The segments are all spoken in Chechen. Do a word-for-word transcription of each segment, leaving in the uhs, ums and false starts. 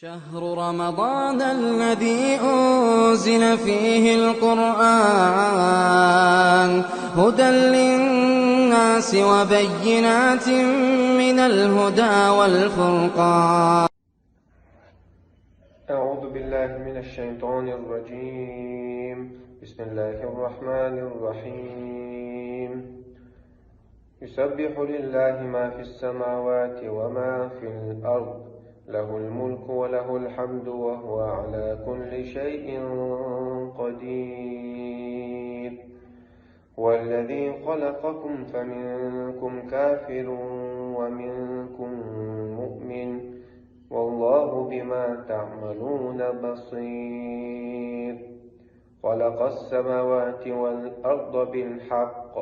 شهر رمضان الذي أنزل فيه القرآن هدى للناس وبينات من الهدى والفرقان. أعوذ بالله من الشيطان الرجيم. بسم الله الرحمن الرحيم. يسبح لله ما في السماوات وما في الأرض، له الملك وله الحمد وهو على كل شيء قدير. هو الذي خلقكم فمنكم كافر ومنكم مؤمن، والله بما تعملون بصير. خلق السماوات والأرض بالحق،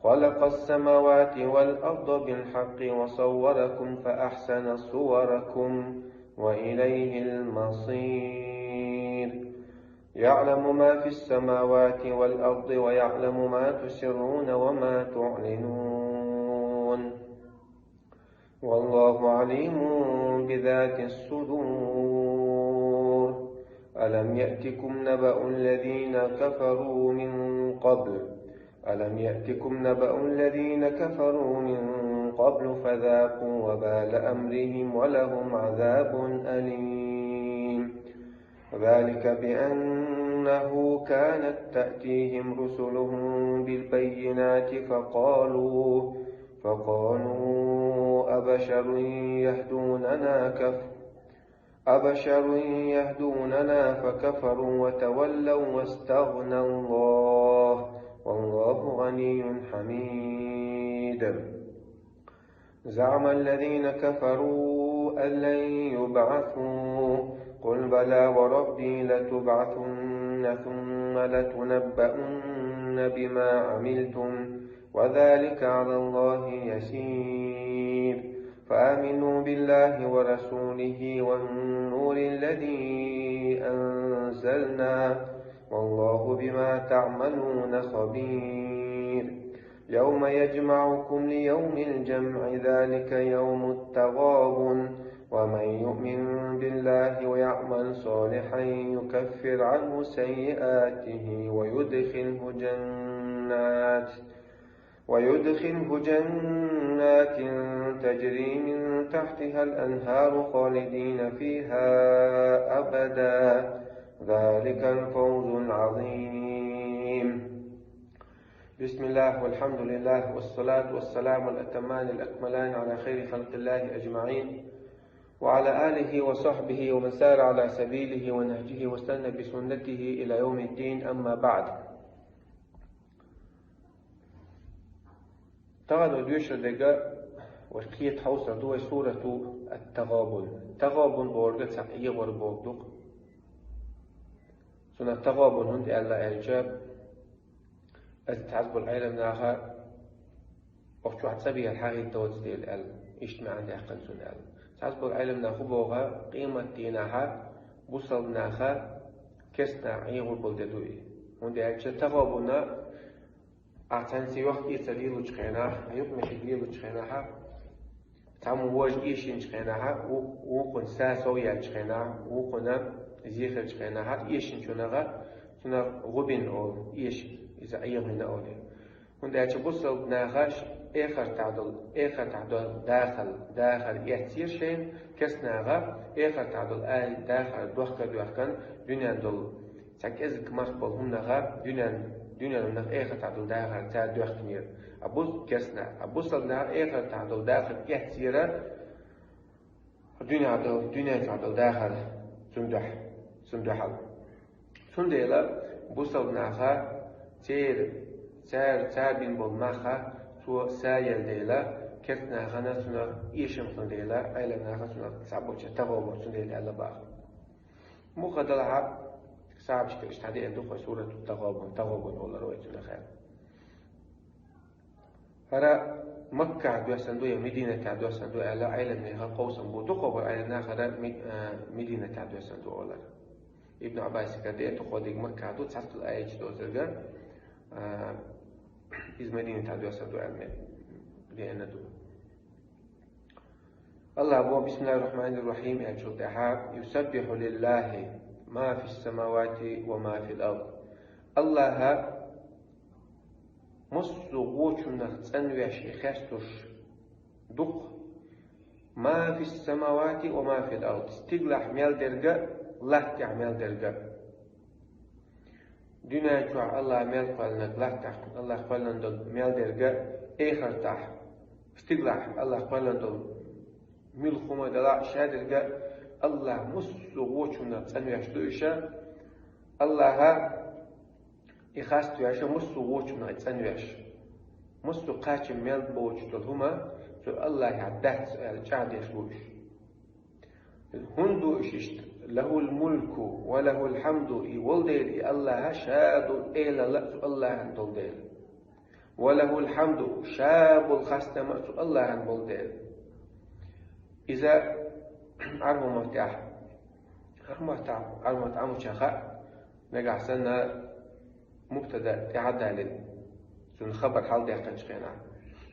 خلق السماوات والأرض بالحق وصوركم فأحسن صوركم وإليه المصير. يعلم ما في السماوات والأرض ويعلم ما تسرون وما تعلنون. والله عليم بذات الصدور. ألم يأتكم نبأ الذين كفروا من قبل، ألم يأتكم نبأ الذين كفروا من قبل فذاقوا وبال أمرهم ولهم عذاب أليم. ذلك بأنه كانت تأتيهم رسلهم بالبينات فقالوا، فقالوا أبشر يهدوننا كف-، أبشر يهدوننا فكفروا وتولوا واستغنى الله والله غني حميد. زعم الذين كفروا أن لن يبعثوا، قل بلى وربي لتبعثن ثم لتنبؤن بما عملتم وذلك على الله يسير. فآمنوا بالله ورسوله والنور الذي أنزلنا، والله بما تعملون خبير. يوم يجمعكم ليوم الجمع ذلك يوم التغابن، ومن يؤمن بالله ويعمل صالحا يكفر عنه سيئاته ويدخله جنات، ويدخله جنات تجري من تحتها الأنهار خالدين فيها أبدا، ذلك الفوز العظيم. بسم الله والحمد لله والصلاة والسلام الأتمان الأكملان على خير خلق الله أجمعين، وعلى آله وصحبه ومن سار على سبيله ونهجه واستنى بسنته إلى يوم الدين، أما بعد. Тахана доьшур дерг вай кхета хьовсар ду вай сурату Ат-Тагъабун. Тагъабун бохург цхьа эгӀар бохург ду-кх. Цунах Тагъабун хӀунда аьлла аьлча, аз цхьаболу Ӏеламнаха охьа чохь цӀа бехьа хьагӀ хӀитта доцу дела аьлла, иштта маьӀна даьккхина цунна аьлла. Цхьаболу Ӏеламнаха хӀун боху, къематдийнахьа бусалба наха керстанах эгӀур болу де ду и. ХӀунда аьлча Тагъабуна Ахь цхьаьнца йохк-эцар лелочу хенахь, юкъамехиг лелочу хенахь, цхьаммо вожа эшинчу хенахь, ву-, вукхунна са сов яьллачу хенахь, вукхунна зе хилчу хенахь, эшинчунах, цунах гӀубин олу, эшина, иза Ӏехийна олу. ХӀунда аьлча бусалба нахаш эхартахь долу, эхартахь долу дахар, дахар эццера шайна, керстанаха эхартахь долу ай дахар дохка а доьхкан дуьнен долу. Цхьа кӀезиг мах болу хӀуманах дуьнен, дуьнен хӀуманах эхартахь долу дахар цара доьхкинера. А бус-, керстанах, а бусалба нах эхартахь долу дахар эццера дуьнен долу, дуьнен чохь долу дахар цунна дуьхьа, цунна дуьхьал. Цундела бусалба наха церан, цара, цара бина болу мах цо са елла дела, керстанахана цунах эшам хилла дела, Ӏеламнаха цунах цхьаболчу тагӀо бо цундела аьлла боху. Муха далахьа, сахьабашкара иштта хьадеана ду-кх вай сурату Тагъабун, Тагъабун олура вай цунах аьлла. ХӀара Маккахь доьссина ду я Мединатехь доьссина ду аьлла, Ӏеламнехан къовсам бу. Дукхахболу Ӏеламнаха хӀара Ме-, а, Мединатехь доьссина ду олура. Ибн Ӏаббасигара деана ду-кх дерг Маккахь ду, цхьацца долу аяташ доцург, а, иза Мединатехь доьссина ду аьлла ме-, деана ду. Аллаха боху, бисмиллахир рахманир рахим, аьллачул тӀаьхьа: «Юсаббиху лиллахи ма фис самавати ва ма фил ард». Аллаха массо а вочунах цӀанвеш и хестуш ду-кх, ма фис самавати ва ма фил ард, стиглахь мел дерг а, латтехь мел дерг а. Дуьнен чохь Аллаха мел кхоьллинарг, латтахь Аллаха кхоьллина долу мел дерг а, эхартахь, стиглахь Аллаха кхоьллина долу муьлхха хӀума делахь а, шадерг а, Аллаха массо а вочунах цӀанвеш ду уьш. Аллаха и хаставеш массо а вочунах цӀанвеш. Массо а кхачам мел боцуш долу хӀума цу Аллахехь дац аьлла, чӀагӀдеш бу уьш. ХӀунда ду уьш иштта? «Лахул мулку ва лахул хьамду», и волу дела, и Аллаха ша долу элалла а цу Аллахана долу дела. «Ва лахул хьамду», ша болу хастам а цу Аллахана болу дела. Иза Ӏарбойн маттахь, Ӏарбойн маттахь, Ӏарбойн маттахь Ӏамочаьрга хаьа, нагахь санна мубтада тӀаьхьа далийна, цуьнан хабар хьалдаьккхинчу хенахь,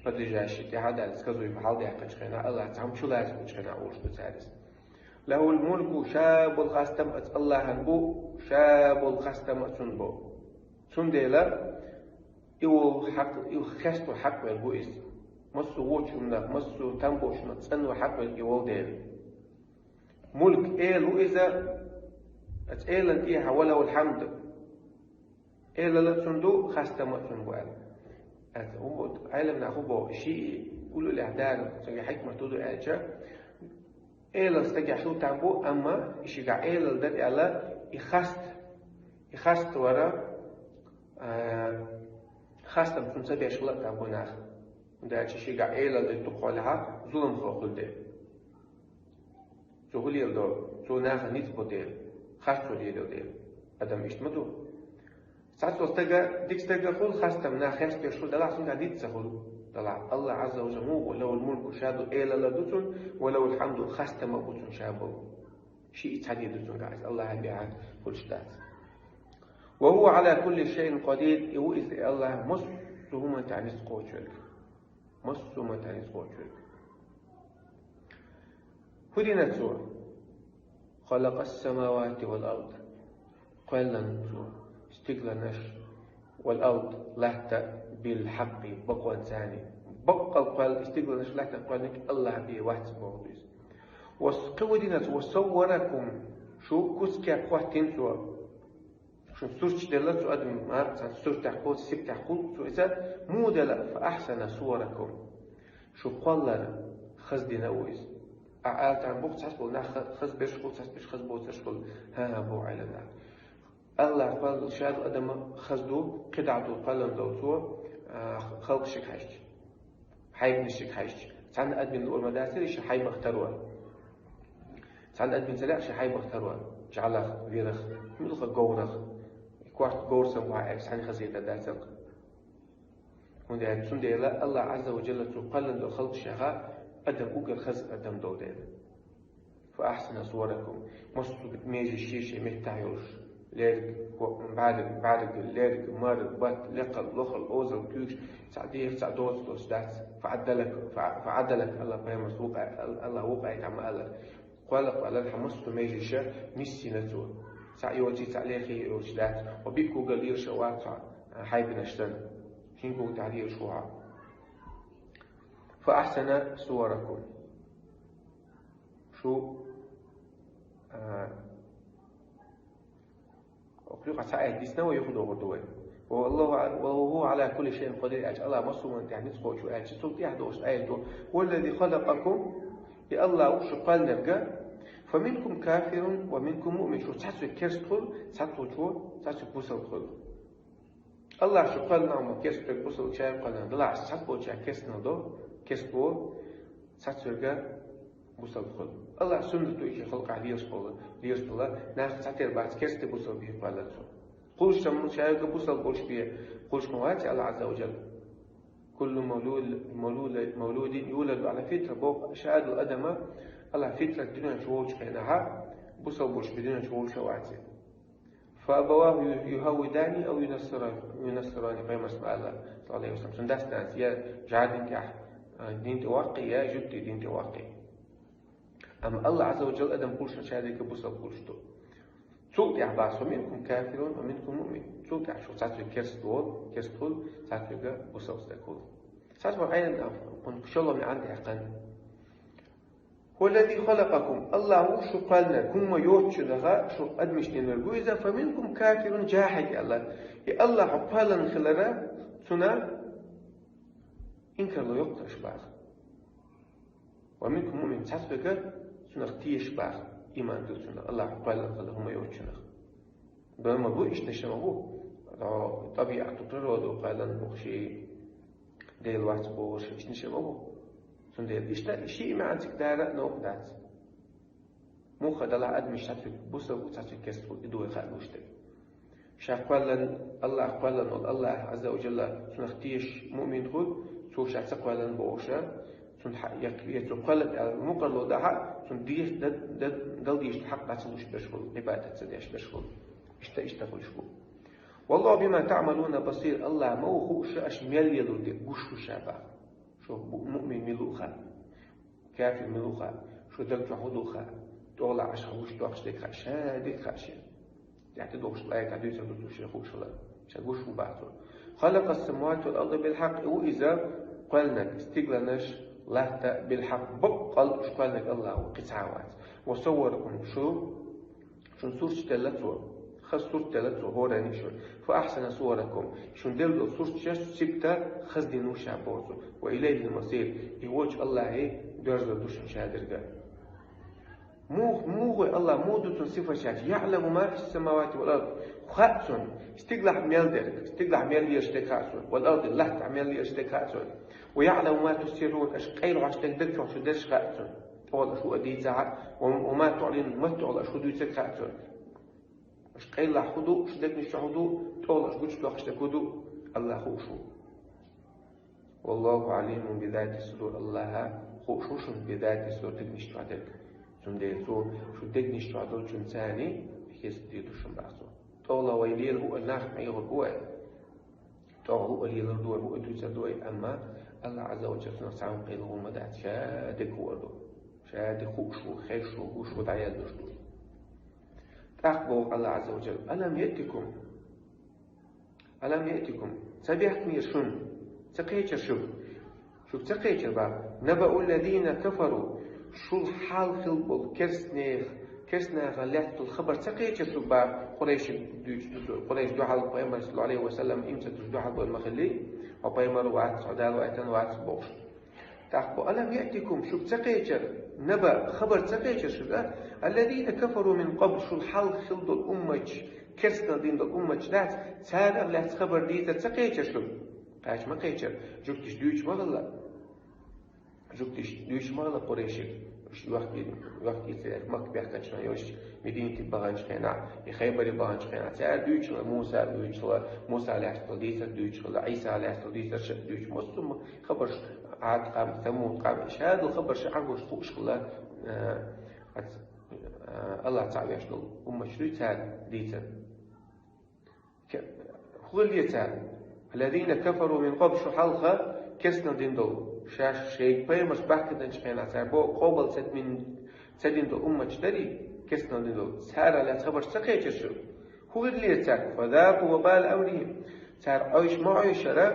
подлежащее тӀаьхьа далийна, сказуемо хьалдаьккхинчу хенахь, Аллаха цхьамма чу лаьцна болчу хенахь олуш ду цара иза. «Лахул мулку», ша болу хастам а цу Аллахана бу, ша болу хастам а цунна бу. Цундела и волу хьакъ, и хестор хьакъ верг ву иза. Массо а вочу хӀуманах, массо а там болчунах цӀанван хьакъ верг и волу дела. Мулк, эла ву иза, оцу элана тӀехьа «ва лахул хьамд». Элалла а цунна ду, хастам а цунна бу аьлла. Аса, хӀун бу, Ӏеламнаха хӀун боху, ши уллехь дара, цуьнан хьикмат хӀун ду аьлча, элалла стагехь хила там бу, амма и шигахь элалла дара аьлла, и хаст, и хаст вара, а, хастам цунна ца беш хила а там бу нах. ХӀунда аьлча шигахь элалла дара дукхахьолехьа, зуламхо хуьлу дела. Цо хӀун леладо? Цо нахана ницкъ бо дела, харцо лело дела. Адам иштта ма ду. Цхьацца стага, дика стага хуьлу, хастам нах хестабеш хуьлу делахь, цуьнгахь ницкъ ца хуьлу делахь. Аллах Азза ва Жалла муха бу, лахул мулку, ша ду элалла ду цунна, ва лахул хьамду, хастам а бу цунна ша болу. Шиъ цхьаъ дийр ду цуьнгахь, иза Аллаха бехьа хуьлуш дац. Ва хӀува Ӏала кулли шайъин къадир, и ву иза Аллах массо а хӀуманна тӀехь ницкъ кхочург. Массо а хӀуманна тӀехь ницкъ кхочург. ХӀун дина цо? Халакъас самавати вал ард. Кхоьллина цо стигланаш, вал ард, латта, бил хьакъи, бакъонца. Баккъал кхоьлла, стигланаш, латта кхоьллинарг Аллах бен вац боху иза. Ва с-, кхин хӀун дина цо? Ва савваракум, шу куц кеп хӀоттийна цо. Шун сурташ делла цу адаман, цхьана суртехь кхочу, сибтехь кхуллу цо иза, муха делла, фа ахьсана суваракум. Шу кхоллар хаза дина а ву иза. Ахьа ала там бу-кх, цхьацца болу нах ха-, хаза берш хуьлу, цхьацца берш хаза боцурш хуьлу. ХӀан-хӀа, боху Ӏеламнаха. Аллах кхоллал ша долу адам хаза ду, кхидӀа долу кхоьллина долу цо, а, халкъашка хьаьжча. Хьайбанашка хьаьжча. Цхьана адамна луур ма дацара шен хьайбах таро. Цхьана адамна ца лаьа шен хьайбах таро. ЖӀалах, вирах, муьлхха говрах, корта говр санна ваьхьа аьлча, цхьаьна хаза хетар дацара-кх. ХӀунда аьлча цундела Аллах Азза ва Жалла цо кхоьллина долу халкъашкахь адам уггар хаза адам долу дела. Фа ахьсана суваракум. Массо а меже шен-шен меттахь йолуш. Лерг, бӀаьрг, бӀаьрг, лерг, мар, бат, лекхал, лохал, озал, куьйгаш, цхьаъ деха, цхьаъ доцу долуш дац. Фа Ӏаддалак, фа, фа Ӏаддалак, Аллах пайхамарс вукъа-, Ал-, Аллах вукъа а тӀехь ма аллара. Кхолла, кхолла хьан массо а меже ша миссина цо. Цхьаъ йоций, цхьаъ лехий йолуш дац. Хьо биъ кугал лелаш а вац хьо, хьайбанаш санна. ХӀинца куг тӀехь лелаш ву хьо. Фа ахьсана суваракум. Шу, а, оцу юкъа цхьа аят дисна вай, юха догӀур ду вай. Ва Аллаху, ва хӀува Ӏала кулли шайъин къадир аьлча, Аллах массо а хӀуманна тӀехь ницкъ кхочу аьлча, цул тӀехьа догӀуш аят ду. ХӀува ллази халакъакум, и Аллах ву шу кхоьллинарг, фа минкум кафирун ва минкум муъмин, шу цхьацца керста хуьлу, цхьацца чу, цхьацца бусалба хуьлу. Аллах шу кхоьллина ма керста верг, бусалба ша кхоьллина делахь, цхьацца болчаьрга керстанал до, керста бо, цхьацца верг бусалба хуьлу. Аллах суннат ду и шен халкъехь лелаш болу, лелаш долу нах цхьатера бац керста, бусалба бен кхоьллина цо. Кхуллуш ма ду ша верг бусалба болуш бен, кхуллуш ма вац Аллах Азза ва Жалла. Куллу мавлуд-, мавлуд-, мавлудин юладу Ӏала фитра боху, ша долу адам Аллах фитрат дуьнен чу волчу хенахь, бусалба болуш бен дуьнен чу волуш а вац. Фа абаваху ю-, юхаввидани ау юнассира-, юнассирани, пайхамарс ма аьлла, саллаллаху алейхи ва саллям, цуьнан дас-нанас я жӀаран дин тӀехь, а, дин тӀе ваккхий, я жуьгтийн дин тӀе ваккхий. Амма Аллахь Ӏазза ва Джалла адам хулаш, шадерг бусалба хулаш ду. Цул тӀехьа бац: «Ва минкум кафирун, ва минкум муъмин». Цул тӀехьа шух цхьацца керста волу, керста хуьлу, цхьацца гӀуллакх бусалба стаг хуьлу. Цхьацца бахьана кхунна шолгӀа маьӀна даьккхина. «Хува ллази халакъакум», Аллахь ву шу кхоьллинарг, хӀумма йоцучунах шу адамашна динарг ву иза, «фа минкум кафирун», жахьид аьлла. И Аллахь кхоьллина хилар, цунах инкарло йоккхуш бац. «Ва минкум муъмин», цхьацца бегар цунах тешаш бац, иман ду цунах, Аллахь кхоьллина хилар хӀумма йоцучунах. Бен ма бу, иштта ма бу. ТӀабиӀату, природа кхоьллина бу ши, Дела вац бохуш, иштта ма бу. Цундела иштта ши маьӀна цига дара а новкъа дац. Муха далахь адамаш цхьацца бусалба, цхьацца керста хуьлу, и ду вай хаа лууш дерг. Ша кхоьллина, Аллахь кхоьллина волу, Аллахь Ӏазза ва Джалла цунах тешаш муъмин хуьлу, цо ша ца кхоьллина бохуша, цунна хьа-, я, я цо кхоьллина аьлла мукъарло дахьа, цунна деш, да, да, дала дезаш хьакъ дӀа ца луш берш хуьлу, Ӏибадат ца деш берш хуьлу. Иштта, иштта хуьлуш бу. «Валлаху бима таӀмалуна басир», Аллахь ма ву хууш аша мел лелор дерг, гуш ву ша баха. Шу бу-, муъмин мила ву хаьа, кафир мила ву хаьа, шу даг чохь хӀун ду хаьа, тӀолахь аша хьан гуш доккхуш дерг хаьа, ша дерг хаьа шена. ТӀехь тӀедогӀуш лаьттахь дуьйцур ду цо шен хууш хилар. Ша гуш ву баха цо. «Халакъас-самавати вал арда билхьакъ», и ву иза кхоьллинарг, стигланаш, латта, билхьакъ, баккъал уьш кхоьллинарг Аллахь ву, кхин цхьа а вац. «Ва савваракум», шу Шун сурташ делла цо, хаза сурт делла цо, хӀоранна а шуна. «Фа ахьсана суваракум», шун делла долу сурташ сибта хаза дина ву ша боху цо. «Ва илайхил масир», и волчу Аллахье доьрзур ду шун шадерг а. Мух-, муха ву Аллахь, муха ду цунна сифат шаьш? «ЯӀламу ма фис-самавати вал ард». Хаьа цунна, стиглахь мел дерг, стиглахь мел лелаш дерг хаьа цунна, вал ард, латтахь мел лелаш дерг хаьа цунна. «Ва яӀламу ма туссирруна», аша къайлахьош дерг, даг чохь шу дерш хаьа цунна. ТӀолахь шу а дийцахь, ва, ва ма туӀлинун, маттахь аша шу дуьйцург хаьа цунна. Аша къайлахь хӀун ду, шу дегнаш чохь хӀун ду, тӀолахь аша гучудоккхуш дерг хӀун ду, Аллахь хууш ву. «Валлаху Ӏалимун би зати ссудур», Аллахь хууш ву шуна би зати ссудур, дегнаш чохь дерг. Цундела цо шу дегнаш чохь долчун царна хеза дийр ду шуна баха цо. ТӀолахь вай лела хӀуъа нах мегар бу вай. ТӀолахь хӀуъа лелар ду вай, хӀуъа дуьйцур ду вай, амма Аллахь Ӏазза ва Джалла цунах цхьа а къайла гӀур ма дац, ша дерг хуур ду. Ша дерг хууш ву, хезаш ву, гуш ву, дӀаяздеш ду. ТӀаккха боху Аллахь Ӏазза ва Джалла: «Алам яътикум». «Алам яътикум». Ца баьхкинера шуна? Ца кхечира шуьга? Шуьга ца кхечира баха? «Набаъу ллазина кафару». Шул хьалха хилла болу керстанех-, керстанахана лаьцна долу хабар ца кхечира шуьга баха? Къурайшийн дуьйцу, Къурайш дуьхьал пайхамар, саллаллаху Ӏалайхи ва саллам, иман ца дуьйцуш дуьхьал болу ма хиллий, хьо пайхамар вац, хьо Дала вайтина вац бохуш. ТӀаккха бо: «Алам яътикум», шуьга ца кхечира, наба, хабар ца кхечира шуьга, «аллазина кафару мин къабл», шул хьалха хилла долу умматаш, керстанал дина долу умматаш дац, царах лаьцна хабар дийцар ца кхечира шуьга? Кхаьчча ма кхечира, жуьгташа дуьйцуш ма хилла. Жуьгташа дуьйцуш ма хилла Къурайшига. Уьш йохк-, йохк-, йицлерах Макка баьхкинчу хенахь, йолуш Мединате баханчу хенахь, и Хайбаре баханчу хенахь. Цара дуьйцуш хилла, Муса дуьйцуш хилла, Муса лаьцна долу дийцар дуьйцуш хилла, Ӏийса лаьцна долу дийцар ша дуьйцуш, массо а хабарш, Ӏад къам, Самуд къам, ша долу хабарш Ӏарбош хууш хилла, э, ац-, э, Аллахь цхьаъ веш долу умматаш дуй цара дийцар. Ке-, хӀун хилла цара? «Аллазина кафару мин къабл», шу хьалха керстанал дина долу, шаьш шайга пайхамарш баьхкинчу хенахь цара бо-, къобал ца дин-, ца дина долу умматаш дарий, керстанал дина долу, царах лаьцна хабарш ца кхечира шу? ХӀун хилла цара? «Фазаку ва бала амрихим». Цара Ӏойуш ма Ӏойушара,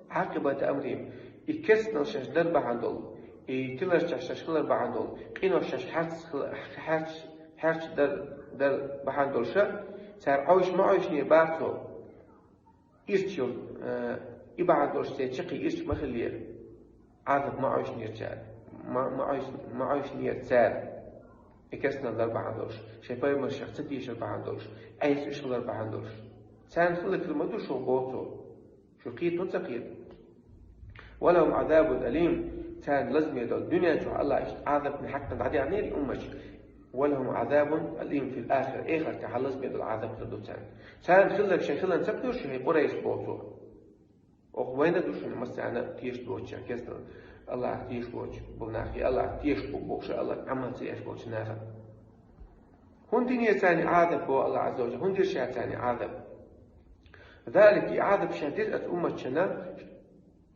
«Ӏакъибата амрихим». И керстанал шаьш дар бахьана долу, и тиларчохь шаьш хилар бахьана долу, къинош шаьш хьарц хила-, хьарц хьаьрча дар, дар бахьана долуша, цара Ӏойуш ма Ӏойушнера баха цо. Ирча йолу, э, и бахьана долуш церан чаккхе ирча ма хиллера. Ӏазап ма Ӏойушнера цара. Ма, ма Ӏойуш-, ма Ӏойушнера цара. И керстанал дар бахьана долуш. Шайн пайхамаршех ца тешар бахьана долуш. Ӏеса уьш хилар бахьана долуш. Царна хилларг хир ма ду шух боху цо. Шу кхета хӀунда ца кхета? «Ва лахум Ӏазабун алим». Царна лазаме долу дуьнен чохь Аллахь иштта Ӏазапна хьакъ дӀадехнера и умматаш. «Ва лахум Ӏазабун алим фил ахира». Эхартахь лазаме долу Ӏазап хир ду царна. Царна хилларг шайн хиларна ца кхоьру шу, хӀай Къурайш, боху цо. Оха вайна а ду шуна массарна а тешаш доцуш, кестал Аллахьах тешаш боцуш болу нах, я Аллахьах тешаш бу бохуш, Аллахьан Ӏамал ца еш болчу нахана. ХӀунда динера царна Ӏазап, боху Аллахь Ӏазза ва Жалла, хӀунда дира ша царна Ӏазап? «Залика», и Ӏазап ша дира оцу умматашна,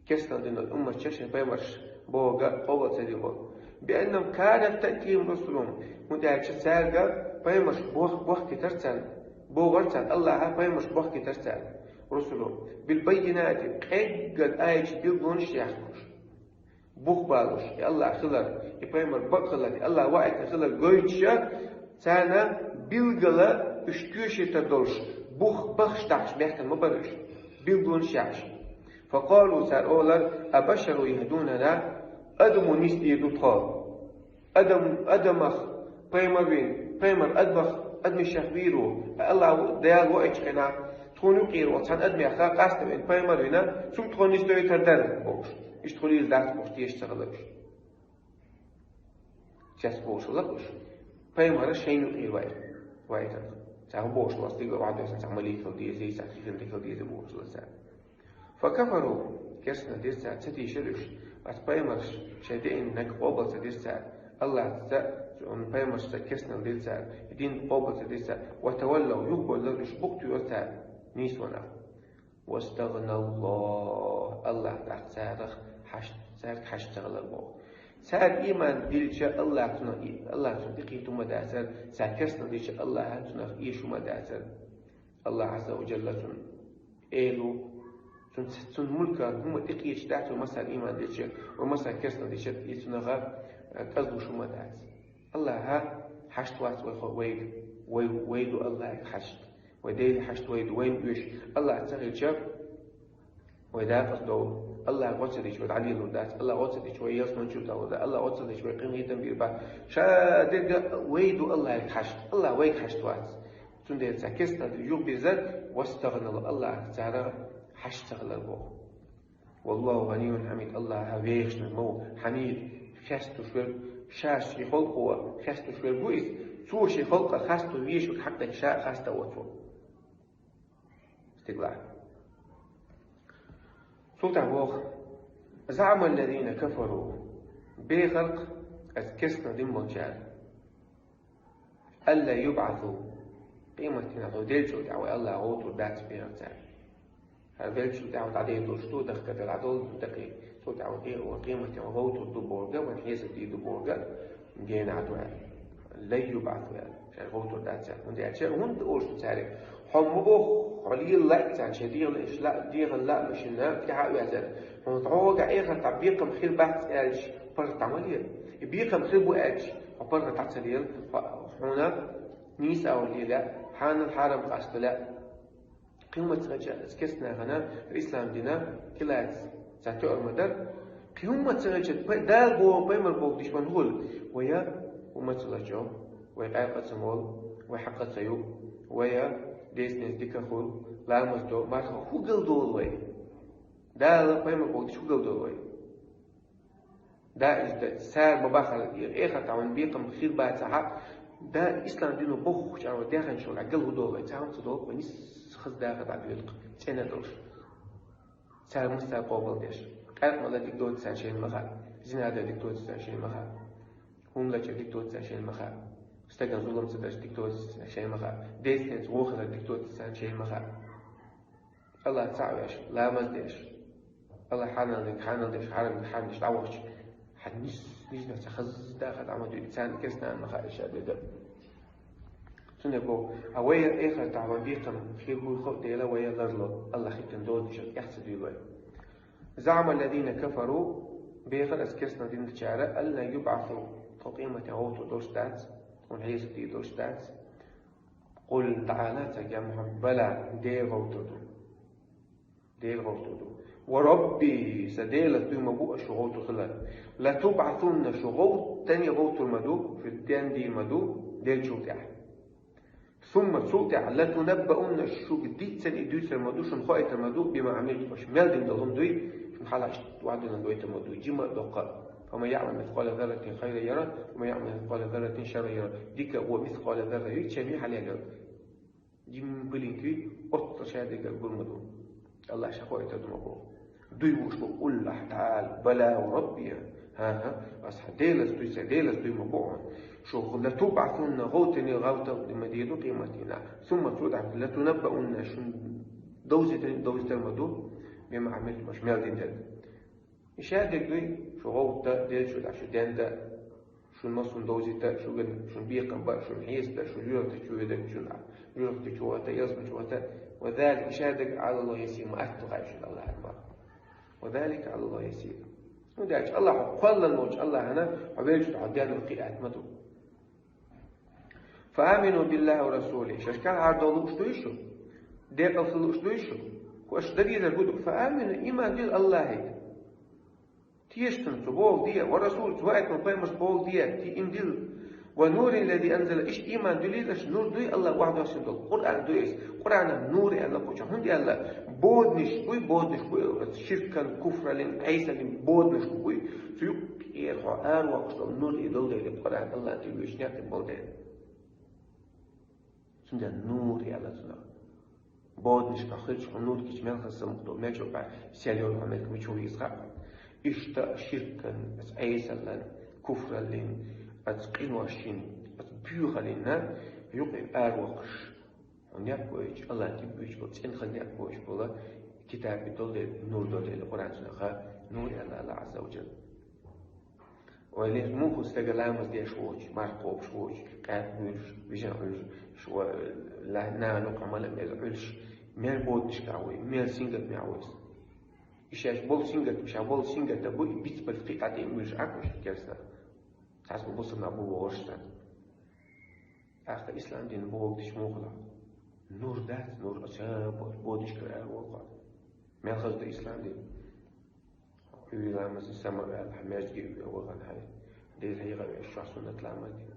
кестал дина умматаш, шайн пайхамарш бохург къобал ца дина болу. بأنهم كانت تأتيهم رسلهم. ХӀунда аьлча цаьрга пайхамарш бох-, бохкийтар царна, бохар царна, АллахӀа пайхамарш бохкийтар царна, رسلهم بالبينات, къеггара аяташ, билгалонаш яхкаш. Бух балуш, и АллахӀ хилар, и пайхамар бакъ хилар, и АллахӀ ваийтар хилар гойташ, царна билггала уьш тоьшийтар долуш, бух бахаш дахьаш баьхкина ма бара уьш, билгалонаш яхаш. فقالوا, цара олар: أبشر يهدوننا, адамо нийсдийр ду тхо? Адам, адамах пайхамар вийна, пайхамар адамах, адамашех вийр ву. АллахӀ Дала ваийтачу хенахь, тхуна юкъера волу цхьана адамех къастам бина пайхамар вина, цунна тхо нийсдойтур дара, бохуш. Иштта хуьлийла дац бохуш, теша ца хилар уьш. Цец бохуш хилла уьш. Пайхамар шайна юкъера вай-, вайтар. Цхьа бохуш хилла, стигла охьадоьссина цхьа малик хила деза, цхьа хин дика хила деза бохуш хилла цара. فكفروا, керстанал дира цара, ца тийшира уьш. Ас пайхамарш шайн деана наг къобал ца дира цара. АллахӀца, цуьнан пайхамаршца керстанал дира цара. Дин къобал ца дира цара. وتولوا, юхабевллера уьш, букъ туьйхира цара нийсонах. واستغنى الله, АллахӀ тӀаккха царах хьашт-, цаьрга хьашт ца хилар боху. Цара ийман дилча, АллахӀ цунах, АллахӀ цунах тӀекхета хӀума дацара, цара керстанал дича, АллахӀа цунах эша хӀума дацара. АллахӀ Ӏазза ва Джалла цуьнан эло, цуьнан, цуьнан мулка хӀума тӀекхеташ дац, вай массара ийман дича, вай массара керстанал дича, и цунах, а, кӀезлуш хӀума дац. АллахӀа хьашт вац вай хо-, вайга, вай, вай ду АллахӀа хьашт. Вай Деле хьашт вай ду, вайна оьшу. АллахӀ ца хилча, вай дакъаза довла. АллахӀ гӀо ца дича, вай дӀалелур дац. АллахӀ гӀо ца дича, вай ялсамани чу далур дац. АллахӀ гӀо ца дича, вай къинхетам бийр бац. Ша дерг а вай ду АллахӀа хьашт. АллахӀ вайга хьашт вац. Цундела цара керстанал юхабирзар, واستغنى الله, АллахӀ царах хьашт ца хилар боху. والله غني حميد, АллахӀ вехаш ма ву, хьамид, хесташ верг, ша шен халкъо хесташ верг ву иза, цо шен халкъах хасто везаш верг хьакъ дерг ша а хаста ву цо. Стигалахь. Цул тӀаьхьа боху: زعم الذين كفروا, бехарх аса керстанал дина болчара, أن لن يبعثوا, къематдийнахь вай деллачул тӀаьхьа вай АллахӀ гӀовттур дац бехар цара. ХӀара веллачул тӀаьхьа вай дӀадер долуш ду, дахкар дӀадолу дакъий, цул тӀаьхьа вай къе-, вай къематдийнахь гӀовттур ду бохург, вайна хьесап дийр ду бохург генахь ду аьлла. لن يبعثوا аьлла, шаьш гӀовттур дац аьлла. ХӀунда аьлча, хӀунда олуш ду цаьрга? Хьо ма боху, хьо лела лаьа царна шайн дегӀан лаамаш, дегӀан лаамашна тӀаьхьа а везар. Хьуна тхьогахь эхартахь бекхам хир бац аьлча, паргӀат дӀа ма лела. И бекхам хир бу аьлча, хьо паргӀат дӀа ца лела, хьо-, хьуна нийса агӀор лела, хьанал хьарам къаста лела. Кхин хӀумма ца хилча, керстанашна ислам дина кхин лаьцна цхьа тоьар ма дара. Кхин хӀумма ца хилча, пай-, Дала боху, пайхамар боху диш бан хӀула. Вай хӀумма ца лачо, вай къаьркъа ца молу, вай хьакха ца ю, вай деза-ненца дика хуьлу, ламаз до, марха хӀу гал долу вай? Дала пайхамар боху диш хӀу гал долу вай? Да, иза да, цара ма бахара, и эхартахь вайна бекхам хир бацахь а, да, ислам дино бохучу чӀагӀо деханчул а гал хӀу долу вай, цхьа хӀума ца долу вай, нийса хаза даха дӀадоьлху, цӀена долуш. Цара массара къобал деш. Къаьркъа ма ла дика доцу царна шайна ма хаьа, зина дан дика доцу царна шайна ма хаьа, хӀума лачар дика доцу царна шайна ма хаьа, стагана зулам ца дарш дика доцу царна шайна ма хаьа, деза-ненца вохар дика доцу царна шайна ма хаьа. АллахӀ цхьаъ веш, ламаз деш, АллахӀ хьанал дерг хьанал деш, хьарам дерг хьарам деш дӀавахча, хьан нис-, низна ца хазда хатӀа ма дуьйцу, царна керстанна ма хаьа ша де дара. Цундела боху, а вай эхартахь вайн бекхам хир буй хо а дела, вай ларло, АллахӀ хӀиттина дозанаш тӀех ца дуьйлой. زعم الذين كفروا, бехар аса керстанал динчара, أن لن يبعثوا, тхо къематдийнахь гӀовттур долуш дац, тхуна хьесап дийр долуш дац. قل, дӀаала цаьрга, я Мухьаммад, بلى, Дела гӀовттур ду. Дела гӀовттур ду. وربي, сан Делаца дуй ма бу шу гӀовттур хилар. لتبعثن, шу гӀовттане гӀовттур ма ду, шу денна дийр ма ду, деллачул тӀаьхьа. ثم, цул тӀаьхьа, لتنبؤن, шуьга дийцина и дуьйцур ма ду, шуна хоуьйтур ма ду, بما عملتم, аша мел дина долу хӀума дуй, шуна хьалха иштта ваьдина гойтур ма ду, жима а доккха а. فمن يعمل مثقال ذرة خيرا يره، ومن يعمل مثقال ذرة شرا يره. Дика а, вон мискъала зарра юй, чамий хьалелла. Жима пылинка юй, оццул шадерг а гур ма ду. АллахӀа ша хоуьйтур ду ма боху. Дуй бу шу, قل, ахь дӀаала, بلى وربي, хӀан-хӀа, аса Делаца дуй, сан Делаца дуй ма бу хьуна. Шу لتبعثن, гӀовттане гӀовттар ма дийр ду къематдийнахь. ثم, цул тӀаьхьа, لتنبؤن, шуна довзийтар, довзийтар ма ду, بما عملتم, аша мел дина дерг. И шадерг дуй, шу гӀовтта, деллачул тӀаьхьа шу денна дан. Шун массун довзийта, шуган, шун бекхам ба, шун хьеста, шун журата чу веда, шун журата чу вата, ялсма чу вата. وذلك, иша дага, على الله يسير, ма атта хай шун Аллахьан ма. وذلك على الله يسير. Ну, дач, Аллахь, кхоллан волча Аллахьана, хьо велча, хьо дена кхиат ма ду. فآمنوا بالله ورسوله. Шаьш кӀалхардовла лууш дуй шу? Декъалца лууш дуй шу? Хьо аша дагийзар гуду. فآمنوا, иман дила Аллахье. Тешацунна цу боху де, ورسوله, цу ваийтина пайхамарца боху де, ти им дила. والنور الذي أنزل, иштта иман дуьлийла аша, нур дуй Аллахь вахьа доссина долу. Къуръан ду иза. Къуръанах нур аьлла кхуча. ХӀунда аьлла? Боданаш буй, боданаш буй, оцу ширкан, куфралин, Ӏесалин боданаш буй. Цу юккъера хьо аравоккхуш долу нур и долу дела, Къуръан Аллахьан тӀе вуьйцу некъ болу дела. Цундела нур аьлла цунах. Боданашкахь хилча хьо нур гича мел хаза самукъадолу, мел чӀогӀа сел йолу хьо меттиг мича ву иза хаьа. Иштта ширкан, аса Ӏесаллан, куфраллин, аса къиношин, аса буьйхаллин, юкъе аравоккхуш. Хьо некъ вайча, Аллахьан тӀе вуьйцуш болу, цӀена хила некъ вайча болу, китаб долу дела, нур долу дела, Къуръан цунах нур аьлла Аллахь Ӏазза ва Жалла. Вай леш муха стага ламаз деш воцуш, марха кхобуш воцуш, къаьркъа буьйлуш, вижан Ӏуьллуш, шу ва-, ла-, нана къамала мел Ӏуьллуш, мел боданашкахь вуй, мел сингаттамехь вуй. И шаьш болу сингаттам, ша болу сингаттам бу, и бицбарца кхин а тӀе а муьйлуш Ӏа кхуьш керста. Цхьацца бусурнах бу бохурш сан. ТӀаккха ислам дин бохургдича муха ло? Нур дац, нур а ца бо-, боданашкара аравоккху. Мел хаза ду ислам дин? Уьйр ламаз сама ваьлла, хьан маьждиге ве вахана хьай. Деза хьийга веш, шо суннат ламаз дин.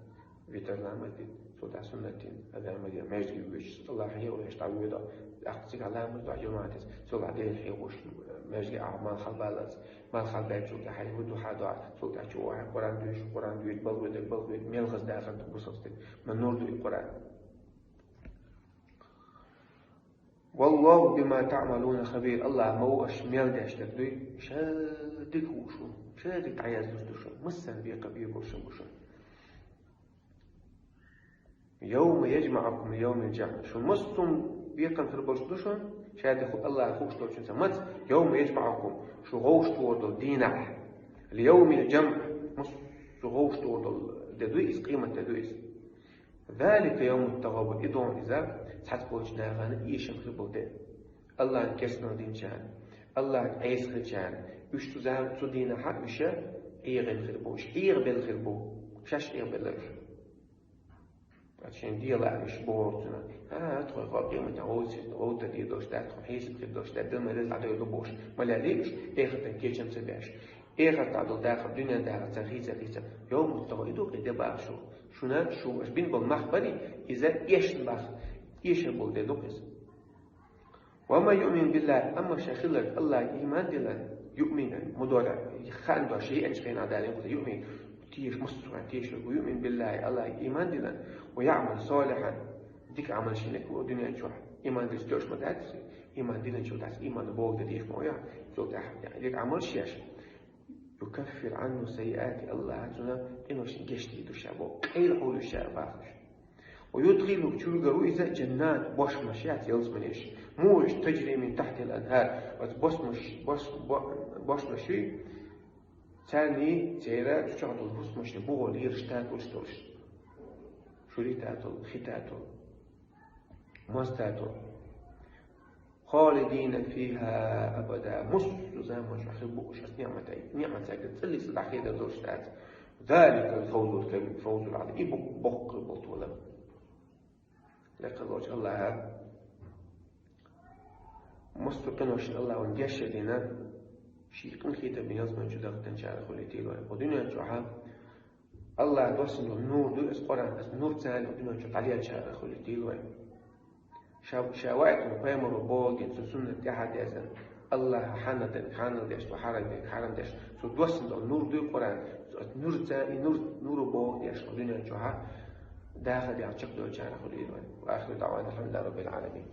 Витр ламаз дин. Цул тӀаьхьа суннат дин. Адам дин маьждиге веш, Аллахь хьийга веш, дӀавоьду. Ахча цига ламаз до, жамаӀатис. Цул тӀаьхьа деза хьийгуш, маьждиге а мал хьалбаллалц. Мал хьалбаьлчул тӀаьхьа хьай ву дуьхьа до. Цул тӀаьхьа чу вахьа Къуръан дуьйш, Къуръан дуьйш, балгӀа дерг балгӀа, мел хаза дахар ду бусалба стаг. Ма нур ду и Къуръан. والله بما تعملون خبير. Аллахь ма ву аша мел деш дерг дуй, ша дика хууш ву, ша дика дӀаяздеш ду шу, массарна бекхам бийр болуш ву шу. يوم يجمعكم ليوم الجمع. Шу массо а бекхам хир болуш ду шуна, ша дика ху-, Аллахь хууш долчуьнца маца, يوم يجمعكم, шу гӀовш тохар долу дийнахь, ليوم الجمع, массо а гӀовш тохар долу де дуй иза, къемат де дуй иза. ذلك يوم التغابن, и ду иза, цхьацца болчу нахана эшам хир болу де. Аллахьан кестнал динчарна, Аллахьан Ӏеса хилчарна, уьш цу зама-, цу дийнахьа уьш эгӀина хир бу, уьш эгӀабелла хир бу, шаьш эгӀабелла уьш. Ткъа шайн дела уьш бохург цунах: «А, тхо къематан гӀовтта дийр долуш дац, тхо хьесап хир долуш дац, Дала ма реза дӀадойла ду», — бохуш, ма лелий уьш, эхартан кечам ца беш. Эхарт дӀа долу дахар, дуьнен дахар царна хийца-хийца. Йовмат-тагӀабун, и ду-кх и де бах шу. Шуна шу аша бина болу мах барий, иза эшна бах, эшар болу де ду-кх иза. ومن يؤمن بالله, амма ша хилларг Аллахье иман дилан, يؤمن, мудора, хан дош, еанчу хенахь далийна кхуза, يؤمن, теша, массо а тешарг ву, يؤمن بالله, Аллахье иман дилан, ويعمل صالحا, дика Ӏамал шина ку дуьнен чохь. Иман дилча дош ма дац, иман диланчул дац, иман боху де дийш ма ву яхь, цул тӀаьхьа дика Ӏамал шеш. يكفر عنه سيئاته, Аллахьа цунна къиношна гечдийр ду ша боху, къайла хьулуш ша бахаш. ويدخله, чуьргар ву иза, جنات, бошмаш яц ялсаманеш. Муха уьш, تجري من تحتها الأنهار, оцу босмаш, бос-, бо-, бошмаш юй, царний, церан чу чохь долу бусмашна бугӀо лелаш татолаш долуш. Шуьри татол, хи татол, моз татол. خالدين فيها أبدا. Массо а заманаш хир бу уьш оцу неӀматехь, неӀматехь цӀа лица дӀахедар долуш дац. ذلك الفوز الكبير, الفوز العظيم. И бу боккха болу толам. Лекха лоцу Аллахьа массо а къиношна Аллахьа вайн гечдина, шен къинхетам бина ялсамани чу дахтанчара хуьлийтийла вай. Кху дуьнен чохьа Аллахьа доссина долу нур ду, аса Къуръан, аса нур царна дуьнен чу дӀалелчара хуьлийтийла вай. Ша, ша ваийтина пайхамаро бохург дина, цу суннат тӀаьхьа дезна, Аллахьа хьанал дерг хьанал деш, цо хьарам дерг хьарам деш, цо доссина долу нур дуй Къуръан, цо аса нур царна, и нур, нуро бохург деш, кху дуьнен чохьа даха дегӀ чекхдолчара хуьлийла вай. وآخر دعوانا أن الحمد لله رب العالمين.